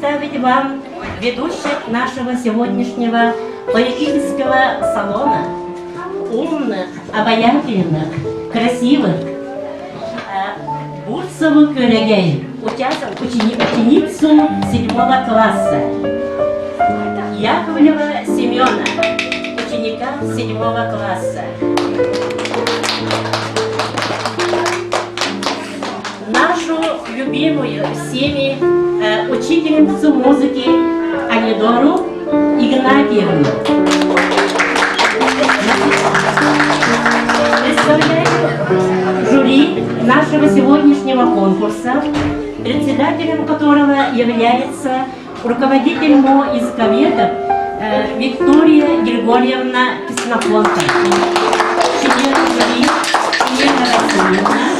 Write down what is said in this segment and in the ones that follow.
представить вам ведущих нашего сегодняшнего поэтического салона, умных, обаятельных, красивых, Бурцеву Күрэгэй, ученицу седьмого класса, Яковлева Семена, ученика седьмого класса. Нашу любимую всеми э, учительницу музыки Анидору Игнатьевну. Представляю жюри нашего сегодняшнего конкурса, председателем которого является руководитель МО языковедов э, Виктория Григорьевна Ксенофонтова. Член жюри Елена Васильевна,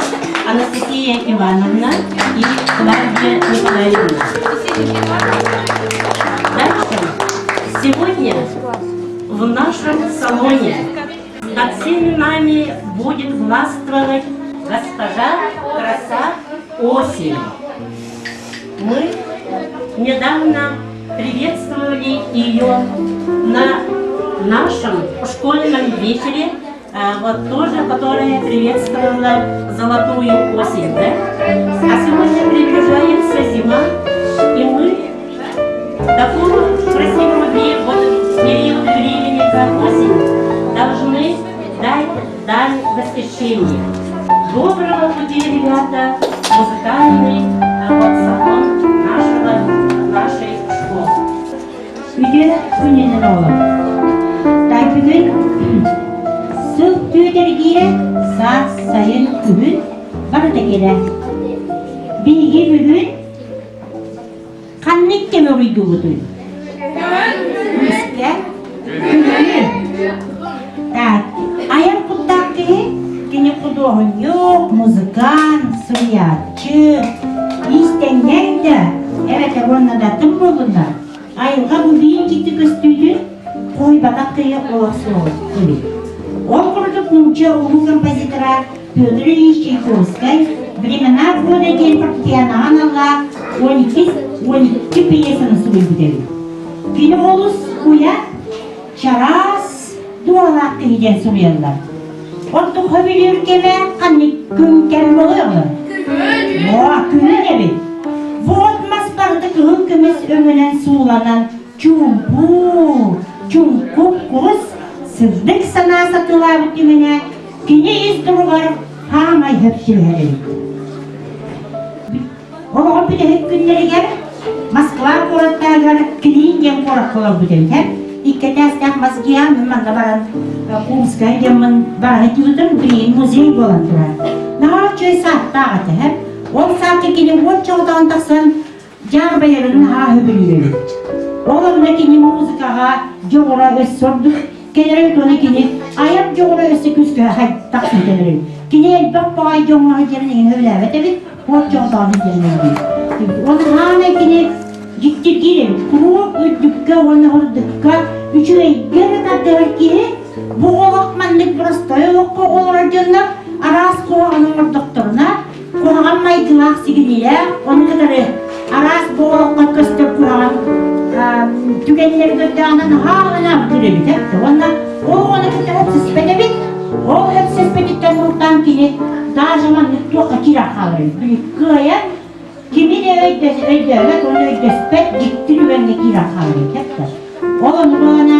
Анастасия Ивановна и Клавдия Николаевна. Дальше. Сегодня в нашем салоне над всеми нами будет властвовать госпожа краса осень. Мы недавно приветствовали ее на нашем школьном вечере, вот тоже, которая приветствовала золотую осень. Да? А сегодня приближается зима, и мы такого красивого вот, периода времени, как осень, должны дать дань восхищения. Доброго пути, ребята, музыкальный вот, салон нашего, нашей школы. Үтүө күнүнэн оҕолор. Так бүгүн сыл түөтэргиирэ саас, сайын, күһүн барыта кэлэ. Биһиги бүгүн ханнык кэми уруйдуубутуй? Үскэ? Күһүнү. Так, айар куттаах киһи кини худуоһунньук, музыкант, суруйааччы, иистэнньэҥ да, эбэтэр уонна да атын буоллуннар, айылҕа бу биир дьикти көстүүтүн хойбатах киһи олох суоҕун эбит. Ол курдук нуучча улуу композитора Петр Ильич Чайковскай «Времена года» диэн фортепианоҕа аналлаах 12, 12 пьесаны суруйбут эбит. Кини олус уйа, чараас дуолаах киһи диэн суруйаллар. Оттон хөбүлүүр кэмэ ханнык күн кэм буолуоҕа? Оо, күһүн эбит. Бу от мас барыта кыһыл көмүс өҥүнэн сууланан чуумпу, чуҥкук курус сырдык санаа сатыылаабыт түмэнэ кини ис туругар хаамай хөпсүһэр эбит. Олоҕун бүтэһик күннэригэр Москва куораттааҕар Клин диэн куоракка олорбут эбит. Икки этээстээх мас дьиэ мин манна баран Курская диэммин бара сылдьыбытым билигин музей буолан турар. Наһаа үчүгэй сааттаах этэ. Ол саакка кини уот чоҕутаҕын тахсан дьаарбайарын наһаа сөбүлүүр эбит. Ол онно кини музыкаҕа дьоҕура өссө ордук кэлэр эбит уонна кини айар дьоҕура өссө күүскэ тахсан кэлэр эбит. Кини элбэх баҕайы дьоҥҥо сылдьарын эҥин сөбүлээбэт эбит, уот чоҕутаҕын сылдьарын эбит. Уонна хаанай кини дьиктиргиир эбит. Куруук үрдүккэ уонна ордукка үчүгэйгэ эрэ тардыһар киһи бу олох маннык боростуой олоххо олорор дьоннор араас куһаҕаны оҥордохторуна куһаҕан майгылаах сигилилээх, ону кытары араас бу олоххо көстөр куһаҕан түгэннэри көрдөҕүнэ наһаа анаабытыр эбит уонна ол оҕону кытта өпсөспөт эбит. Ол өпсөспөтүттэн сылтаан кини даже маннык туохха киирэн хаалар эбит. Били кыайан кими да өйдөөбөт уонна өйдөспөт дьикти түгэҥҥэ киирэн хаалар эбит. Ол ону балана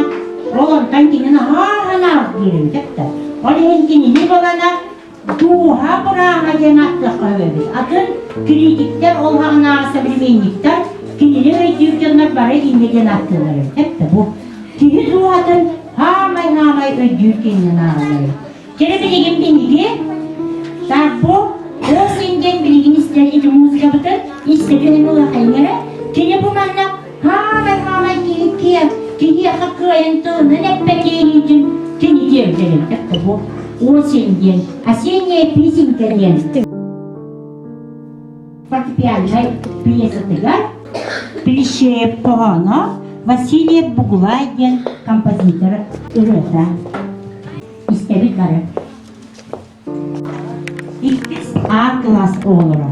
ол онтон кини наһаа анаабытыр эбит. Ол иһин кинини балана Дууһа бырааһа диэн ааттыахха сөбүй? Атын критиктэр, ол хаҕынааҕы современниктар кинини өйдүүр дьоннор бары инньэ диэн ааттыыллар эбит. Эттэ бу киһи дууһатын хаамай-хаамай өйдүүр киһинэн ааҕаллар эбит. Кини билигин биһиги так бу осень диэн билигин истэр ити музыкабытын истэбин улахайын эрэ кини бу манна Хаамай-хаамай киһи киһиэхэ кыайан тылынан эппэтиэйиитин кини диэбитэ бу осень диэн осенняя песенка диэн фортепианнай пьесатыгар Плещеев хоһооно Василий Бугулай диэн композитор ырыата истэбит бары Иккис А кылаас оҕолоро.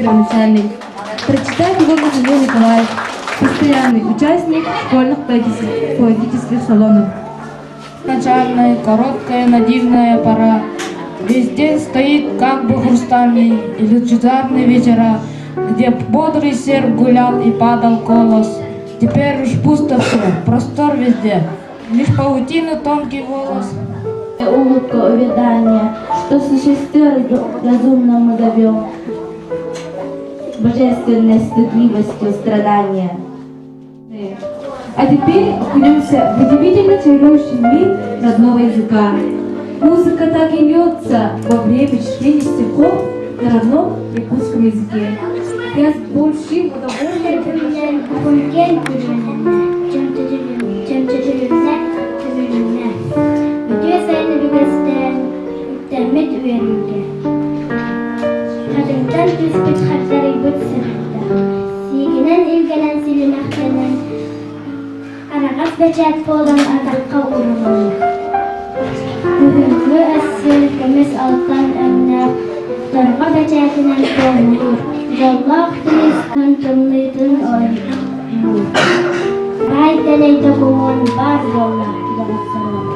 Первоначальный. Прочитает его Михаил Николаев, постоянный участник школьных поэтических салонов. Начальная, короткая, надивная пора. Везде стоит как бы хрустальный и лучезарный вечера, где бодрый серп гулял и падал колос. Теперь уж пусто все, простор везде, лишь паутины тонкий волос. Улыбка увядания, что существе разумному зовем, божественной стыдливостью страдания. А теперь окунемся в удивительно чарующий мир родного языка. Музыка так и льется во время чтения стихов на родном якутском языке. Я с большим удовольствием Чөмчөтүлүннэ, түбүлүннэ. Үтүө сайын үгэстээн, үктэммит үөрүүгэ. Хатыҥтан түспүт хардарыйбыт сырытта. Сиигинэн илгэнэн силимэхтэнэн, араҕас бэчээт буолан атахха уурулунна. Күһүҥҥү өссүн көмүс алтан өҥнөөх торҕо бэчээтинэн туоһулуур, дьоллоох тыйыс тымныытын ойуулуур. Баай дэлэй докумуон баар буолла доҕотторум.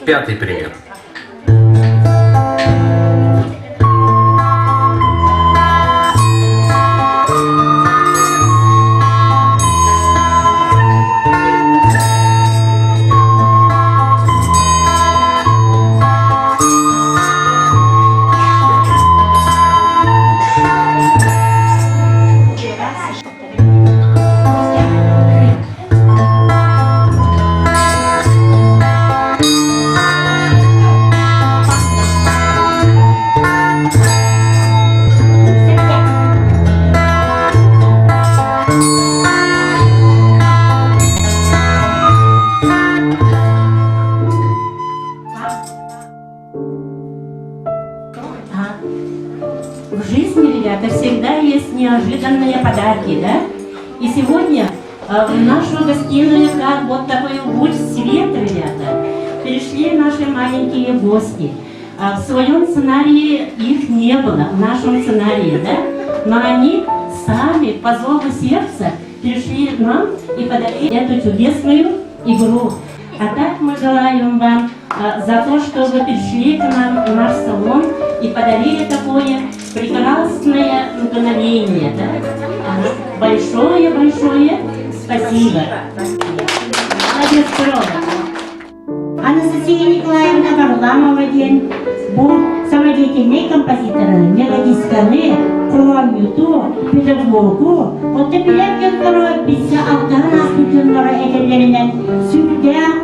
Пятый пример. В жизни, ребята, всегда есть неожиданные подарки, да? И сегодня в нашу гостиную, как вот такой луч света, ребята, пришли наши маленькие гости. В своем сценарии их не было, в нашем сценарии, да? Но они сами по зову сердца пришли к нам и подарили эту чудесную игру. А так мы желаем вам за то, что вы пришли к нам в наш салон и подарили такое прекрасное мгновение. Да? Большое-большое спасибо. Молодец, здорово. Анастасия Николаевна Варламова диэн бу самодеятельнай композиторы, мелодистканы, хоһоонньуту, педагогу, оттон билэр дьонноро билсэ алтыһан ааспыт дьонноро этэллэринэн сүрдээх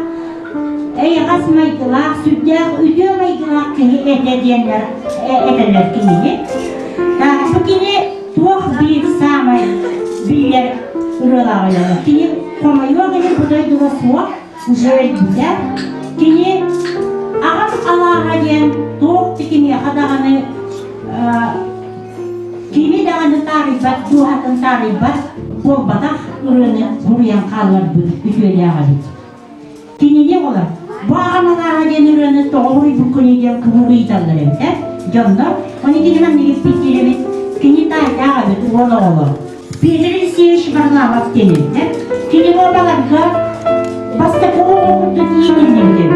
эйэҕэс майгылаах, сүрдээх үтүө майгылаах киһи этэ диэннэр этэллэр кинини. Бу кини туох биир саамай биллэр ырыалааҕа Кини хомойуох иһин бу дойдуга суох уже өлбүтэ. Кини аҕам алааһа диэн туох да кимиэхэ даҕаны кими даҕаны таарыйбат, дууһатын таарыйбат буолбатах ырыаны суруйан хаалларбыт үтүөлээх эбит. Кинини олор бу аҕам алааһа диэн ырыаны тоҕо уруйбуккуний диэн куруук ыйыталлар эбит ээ. Дьоннор, ону кини маннык эппиттиир эбит, кини таайдаах эбит уол оҕолор. Петр Алексеевич Варламов диэн эбит ээ. Кини буолаларга бастакы оҕо курдук иитиллибит эбит.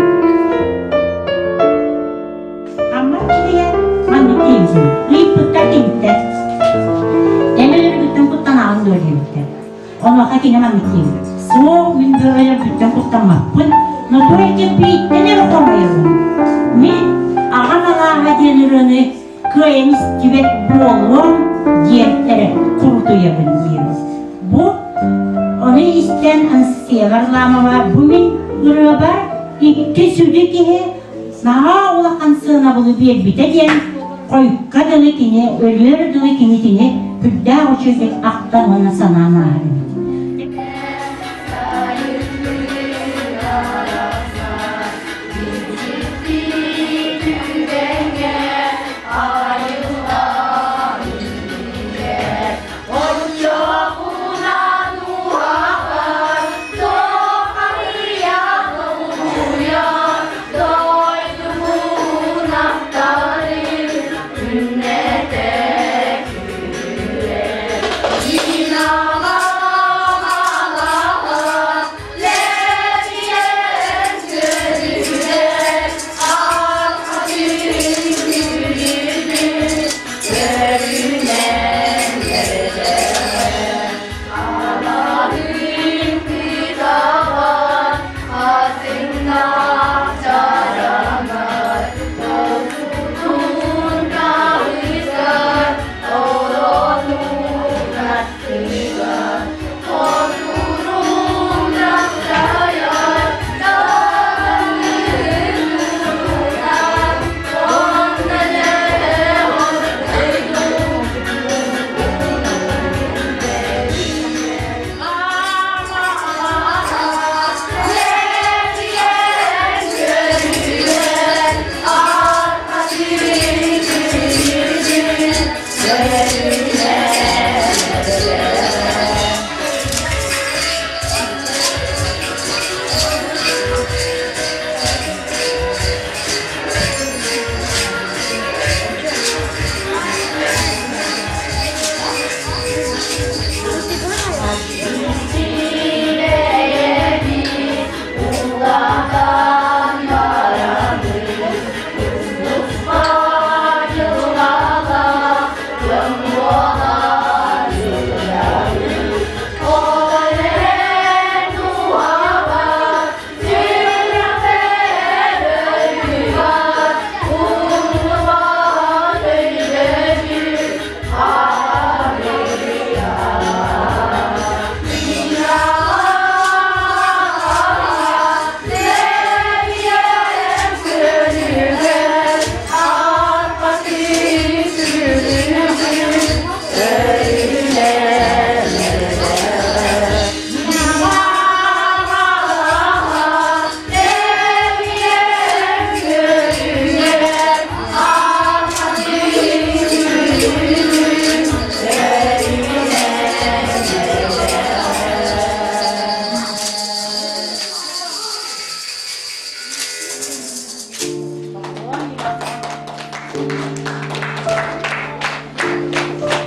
Амма киһиэ маннык диэбитин ыйыппыттар киниттэн. Эн өлөргүттэн куттанаҕын дуо диэбиттэр. Онуоха кини маннык диэбит. Суох, мин бөҕөлөрбүттэн куттаммаппын, но только бииртэн эрэ хомойобун. Мин аҕам алааһа диэн ырыаны кыайан истибэт буолуом диэн эрэ курутуйабын диэбит. Бу ону истэн Анастасия Варламова бу мин ырыабар икки сүдү киһи наһаа улахан сыанабылы биэрбитэ диэн хойукка дылы кини өлүөр дылы кинитини сүрдээх үчүгэйдик ахтан уонна санаан ааһар эбит.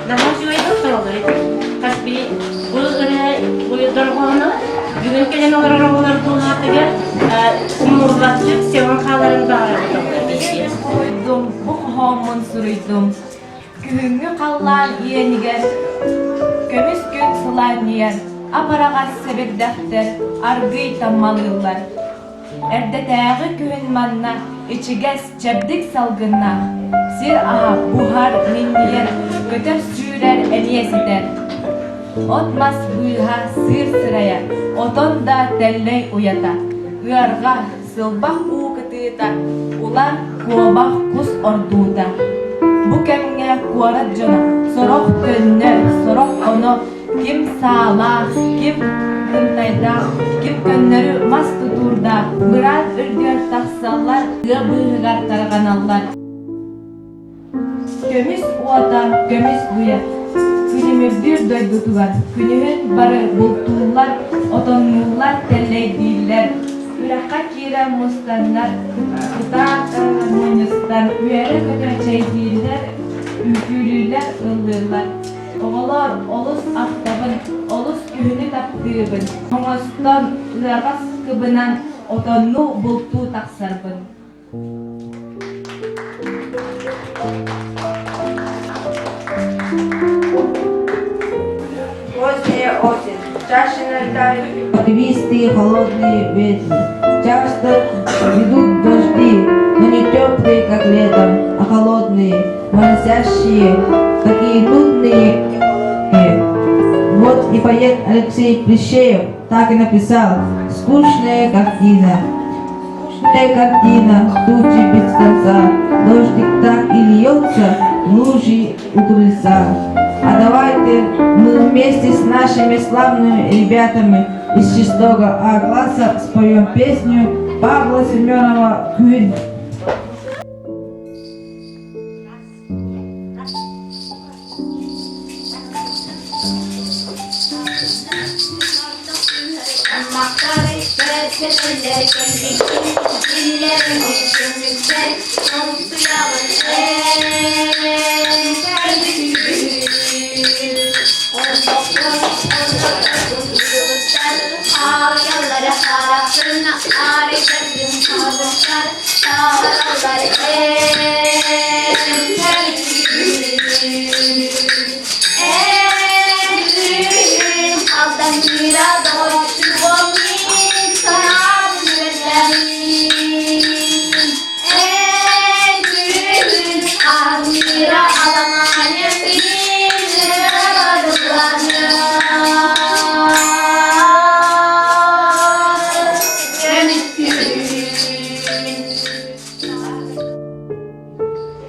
Наһаа үчүгэй доҕор Хас би бу ырыа бу дорҕоону бүгүн кэлэн олорор оҕолор дуулаатыгар умнуллаччык сөҕөн хааларын баҕарабыт оҕолор биһиги. Бу хоһооммун суруйдум. Күһүҥҥү халлаан иэнигэр көмүс күн сылаанньыйар, ап-араҕас сэбирдэхтэр аргыый таммалыыллар. Эрдэтээҕи күһүн манна ичигэс, чэбдик салгыннаах, сир аһа буһар, минньийэр, көтөр-сүүрэр эмиэ ситэр. От-мас быыһа сыыр сырайа, отон да тэллэй уйата, ыарҕа, сылбах уу кытыыта, улар, куобах, кус ордуута. Бу кэмҥэ куорат дьоно сорох төннөр, сорох оно Ким саалаах, ким тымтайдаах, ким көннөрү мас тутуурдаах, быраат үрдүгэр тахсаллар, тыа быыһыгар тарҕаналлар. Көмүс уота, көмүс уйа күлүмүрдүүр дойдутугар күнүһүн бары бултууллар, отоннууллар, тэллэйдииллэр. Үрэххэ киирэн мустаннар, кутаах мунньустан үөрэ-көтө чэйдииллэр, үҥкүүлүүллэр, ыллыыллар. Оҕолоор, олус ахтабын, олус күһүнү таптыыбын. Оҥостон, ыаҕас кыбынан отоннуу бултуу тахсарбын. Поздняя осень. Чаще налетают Порывистые холодные ветры. Часто ведут дожди, но не теплые, как летом, а холодные, моросящие, такие нудные и холодные. Вот и поэт Алексей Плещеев так и написал «Скучная картина». Скучная картина, тучи без конца, дождик так и льется в лужи у крыльца. А давайте мы вместе с нашими славными ребятами из шестого А класса споем песню Павла Семенова «Күн».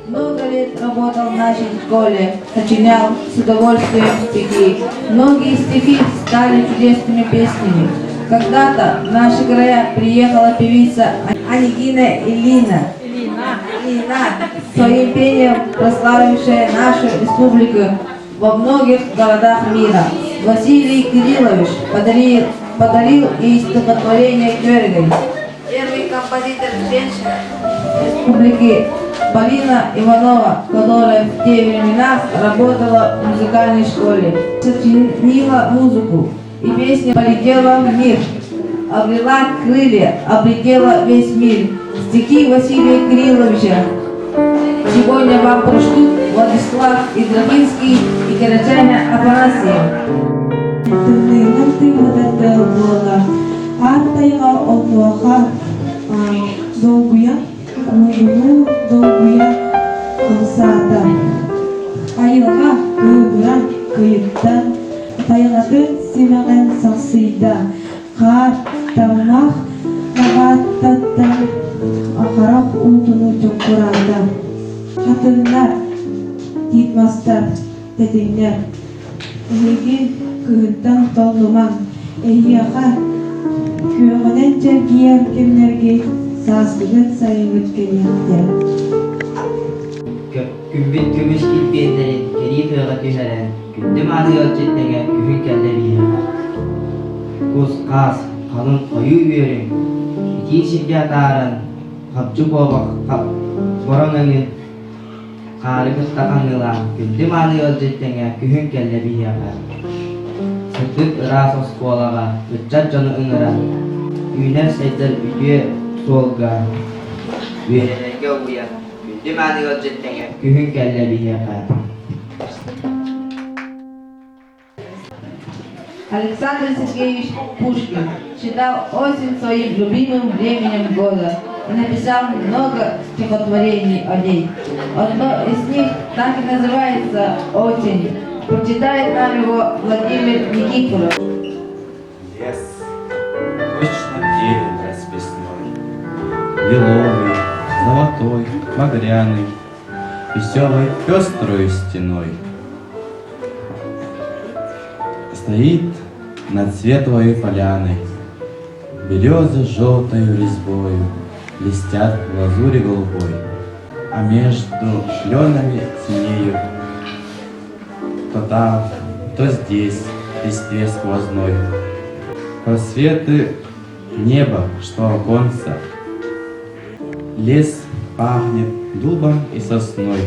Много лет работал в нашей школе, сочинял с удовольствием стихи. Многие стихи стали чудесными песнями. Когда-то в наши края приехала певица Анигина Ильина. Ильина, своим пением прославившая нашу республику во многих городах мира. Василий Кириллович подарил, подарил и стихотворение Кёргель. Первый композитор женщина республики Полина Иванова, которая в те времена работала в музыкальной школе, сочинила музыку, и песня полетела в мир, обрела крылья, облетела весь мир. Стихи Василия Кирилловича сегодня вам прочтут Владислав Идрахинский и Карачаня Афанасьев. Тымныынан тыыммыта тыал буола, аар тайҕа онуоха долгуйан, уугунуу долгуйа хамсаата. Айылҕа кыыһыран, кыйыттан, тайҕатын симэҕин сахсыйда, хаар, таммах наҕааттаттан харах уутунуу чоккураата. Хатыҥнар, тиит мастар, тэтиҥнэр Эһиги кыһынтан толлумаҥ, эһиэхэ күөҕүнэн чэлгийэр кэмнэргит сааскыгыт сайыҥҥыт кэлиэхтэрэ. Күммүт көмүс килбиэннэрин кэрии тыаҕа түһэрэн, күндү мааны ыалдьыт тэҥэ күһүн кэллэ биһиэхэ. Кус-хаас, халыҥ хойуу үөрүн, итии сиргэ атааран, хабдьы куобах, бороҥ өҥүн. Хаары кытта хаҥыылаан, күндү мааны ыалдьыт тэҥэ күһүн кэллэ биһиэхэ. Сырдык ыраас оскуолаҕа ыччат дьону ыҥыран, үүнэр-сайдар үтүө суолга үөрэнэргэ угуйан, күндү мааны ыалдьыт тэҥэ күһүн кэллэ биһиэхэ. Александр Сергеевич Пушкин считал осень своим любимым временем года и написал много стихотворений о ней. Одно из них так и называется «Осень». Прочитает нам его Владимир Никифоров. Лес точно терем расписной, Лиловый, золотой, багряный, Веселой пестрою стеной. Стоит над светлой поляной, Березы желтою резьбою Блестят в лазури голубой, А между кленами синеют То там, то здесь, в листве сквозной. Просветы неба, что оконца, Лес пахнет дубом и сосной.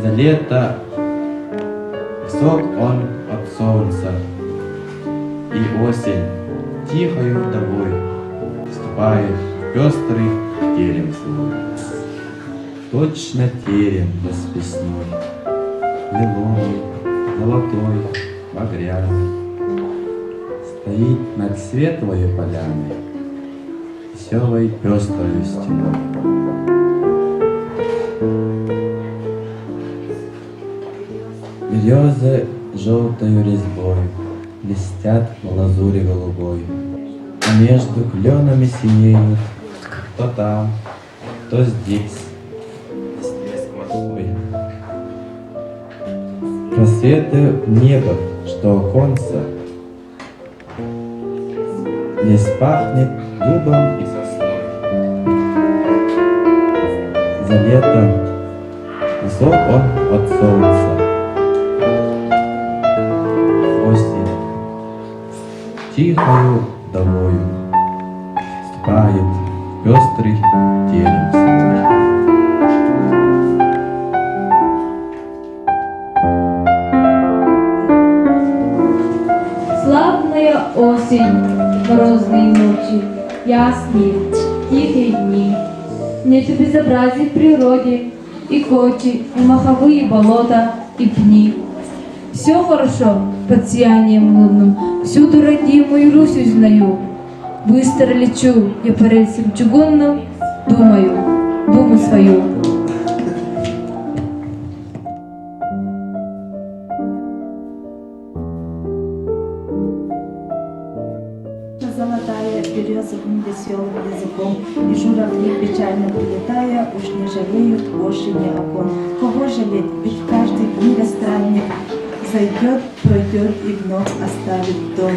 За лето сок он от солнца, И осень тихою вдовой Вступает в пестрый терем свой. Точно терем расписной, Лиловый, золотой, багряный, Стоит над светлою поляной Веселой пестрою стеной. Березы желтою резьбой Блестят в лазури голубой, А между кленами синеют То там, то здесь, листве Просветы неба, что оконца, Лес пахнет дубом и сосной. За лето высок он от солнца. Осень тихою вдовою Вступает в пестрый терем свой. Славная осень, морозные ночи, ясные, тихие дни. Нет безобразий в природе, и кочи, и маховые болота, и пни. Все хорошо под сиянием лунным, всюду родимую Русь узнаю. Быстро лечу я по рельсам чугунным, думаю, думу свою. Золотая березовым веселым языком, И журавли, печально прилетая, Уж не жалеют больше ни о ком. Кого жалеть, ведь каждый в мире странник Зайдет, пройдет и вновь оставит дом.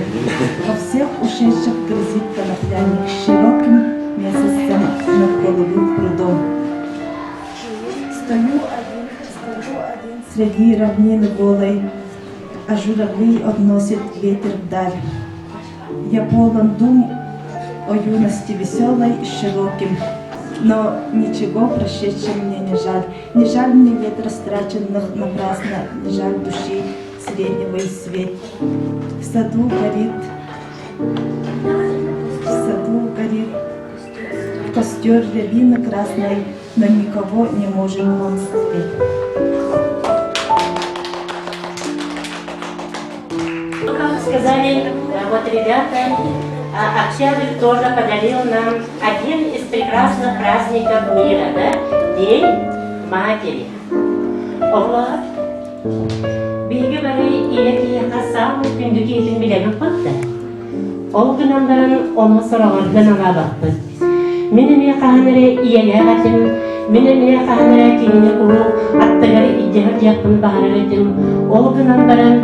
Во всех ушедших грозит конопляник Широким месяцем над голубым прудом. Стою один, стою один среди равнины голой, А журавлей относит ветер вдаль. Я полон дум о юности веселой и широким, но ничего прошедшего мне не жаль. Не жаль мне лет растраченных напрасно, не жаль души среднего и свет. В саду горит, в саду горит костер рябины красной, но никого не может он согреть. Как сказали вот ребята, Октябрь тоже подарил нам один из прекрасных праздников мира, да? День матери. Оҕолор, биһиги бары ийэ киһиэхэ саамай күндү киһитин билэбит да. Ол гынан баран ону сороҕоргун анаабаппыт. Мин эмиэ хаһан эрэ ийэлээх этим, мин эмиэ хаһан эрэ кинини куруук аттыгар илдьэ сылдьыахпын баҕарар этим. Ол гынан баран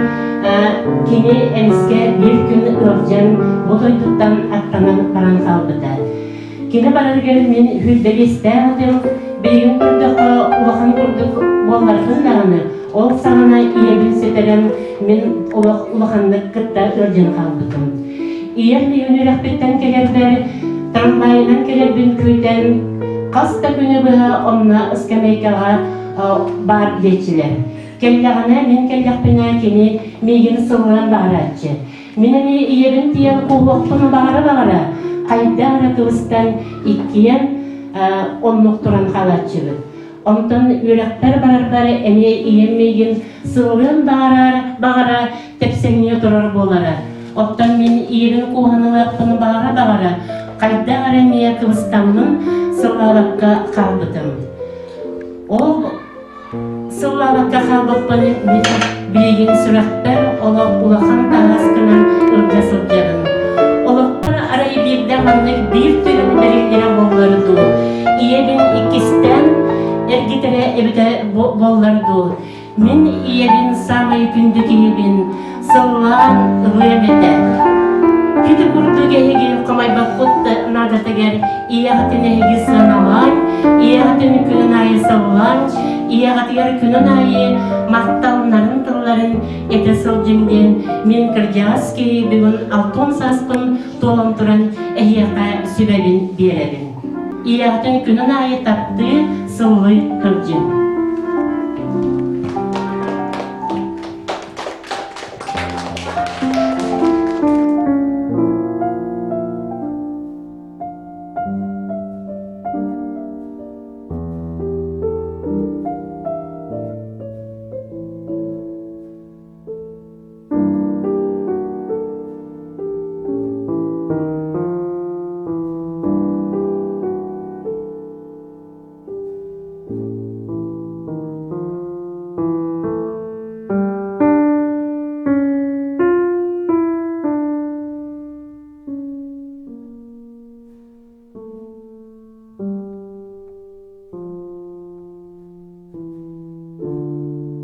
кини эмискэ биир күн ыалдьан бу дойдуттан аттанан баран хаалбыта. Кини барарыгар мин сүүрбэ этим, билигин көрдөххө улахан курдук буолларбын даҕаны, ол саҕана ийэбин сүтэрэн мин олох улаханнык кытта ыалдьан хаалбытым. Ийэм миигин үөрэхпиттэн кэлэрбэр, трамвайынан кэлэрбин күүтэн, хас да күнү быһа онно ыскамыайкаҕа баар диэччилэр. Кэллэҕинэ, мин кэллэхпинэ кини миигин сыллаан баҕарааччы. Мин эмиэ ийэбин тиийэн кууһуохпун баҕара-баҕара, хайдах эрэ кыбыстан иккиэн оннук туран хаалааччыбыт. Онтон үөрэхпэр барарбар эмиэ ийэм миигин сыллыан баҕарар, баҕара тэпсэҥнии турар буолара. Оттон мин ийэбин кууһан ылыахпын баҕара-баҕара, хайдах эрэ эмиэ кыбыстаммын сыллаабакка хаалбытым. Ол Сыллаабакка хаалбыппын билигин сүрэхпэр олох улахан таһаас гынан ылдьа сылдьабын. Олохпор арай биирдэ маннык биир түгэн бэриллэрэ буоллар дуу, ийэбин иккистээн эргитэрэ эбитэ буоллар дуу, мин ийэбин саамай күндү киһибин сыллаан ылыам этэ. Ити курдук эһиги хомойбоккут наадатыгар ийэҕитин эһиги сыаналаан, ийэҕитин күнүн аайы сыллаан, ийэҕитигэр күнүн аайы махталларын тылларын этэ сылдьыҥ диэн мин кырдьаҕас киһи бүгүн алтан сааспын туолан туран эһиэхэ сүбэбин биэрэбин. Ийэҕитин күнүн аайы таптыы, сыллыы сылдьыҥ.